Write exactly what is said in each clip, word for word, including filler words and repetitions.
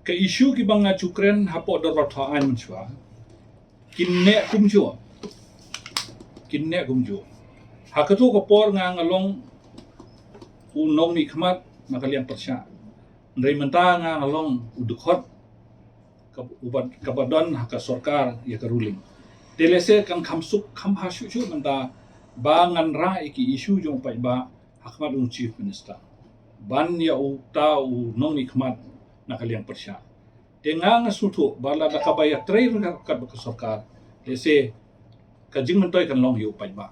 Ka issue kiba nga ju kren hapoh dorbar thaw aiñ mynshwa kin neh kumjuh. Kin neh kumjuh. Ha kato ka por nga nga long u nongmihkhmat na ka liang pyrshah. Hynrei mynta nga nga long u dkhot kaba, kaba don ha ka sorkar ïa ka ruling. Te lehse kan kham suk kham bha shuh shuh mynta ba ngan rah ïa ki issue jong u paidbah ha khmat u Chief Minister ban ïa uta u nongmihkhmat na ka liang pyrshah. Te nga nga sngewthuh ba lada kaba ïatrei ryngkat bad ka sorkar, lehse ka jingmyntoi kan long ïa u paidbah.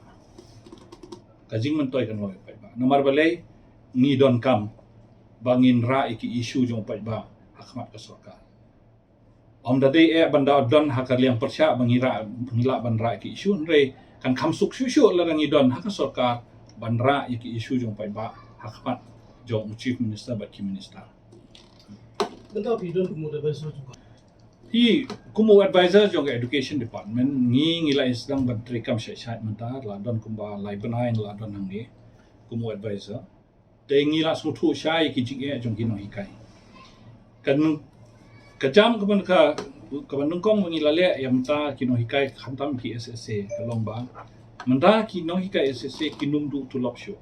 Ka jingmyntoi kan long ïa u paidbah. Namar balei? Ngi donkam ba ngin rah ïa ki issue jong u paidbah ha khmat ka sorkar. Ym da dei eh ban da don ha ka liang pyrshah ba ngi rah, ngi lah ban rah ïa ki issue, hynrei kan kham suk shuh shuh lada ngi don ha ka sorkar ban rah ïa ki issue jong u paidbah ha khmat jong u Chief Minister bad ki minister. Mynta phi don kum u advisor jong ka? Hi, kum u advisor jong ka Education Department, ngi ngi la ïa sdang ban treikam shai shai mynta, la don kumba lai bnai ngi la don hangne kum u advisor. Te ngi la sngewthuh shai ki jingeh jong ki nonghikai. Ka nung, ka jam kaba ka, kaba nyngkong ba ngi la leh ïa mynta ki nonghikai khamtam ki S S A ka long ba mynta ki nonghikai S S A kim duh tulop shuh.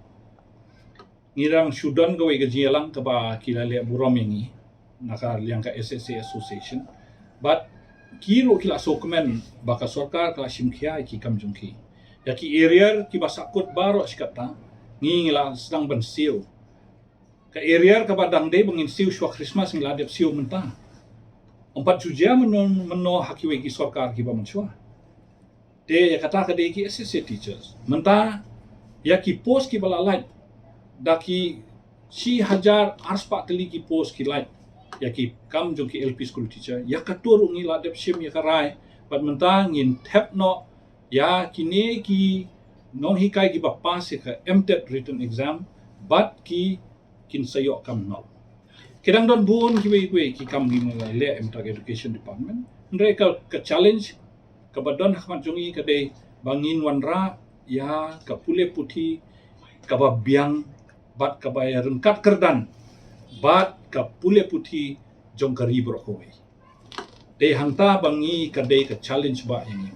Ngi dang shu don kawei ka jingïalang kaba ki la leh burom ïa ngi na ka liang ka S S A Association. Bad ki ruh ki la sngewkmen ba ka sorkar ka la shim khia ïa ki kam jong ki. Ïa ki arrear kiba sahkut baroh shi katta ngi ngi la sdang ban siew. Ka arrear kaba dang dei ba ngin siew shuwa Christmas ngi la dep siew mynta. Ym pat ju jia mynno mynno ha kiwei ki sorkar kiba mynshwa. Te ïa kata ka dei ki S S A teachers. Mynta ïa ki post kiba la lait da ki shi hajar arspah tylli ki post ki lait ïa ki kam jong ki L P school teacher. Ïa kato ruh ngi la dep shim ïa ka rai bad mynta ngin thep noh ïa kine ki nonghikai kiba pass ïa ka MTET written exam bad ki kin sa ïoh kam noh. Ki dang don bun kiwei kiwei ki kam ngi la leh mynta ka Education Department. Hynrei ka, ka challenge kaba don ha khmat jong ngi ka dei ba ngin wanrah ïa ka pule puthi kaba biang bad kaba ïa ryngkat kyrdan bad ka pule puthi jong ka ri baroh kawei. Te hangta ba ngi ka dei ka challenge ba ïa ngi.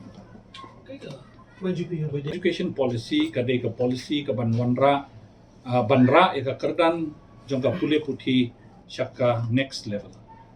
Education policy ka dei ka policy kaban wanrah, ah, ban rah ïa ka kyrdan jong ka pule puthi sha ka next level.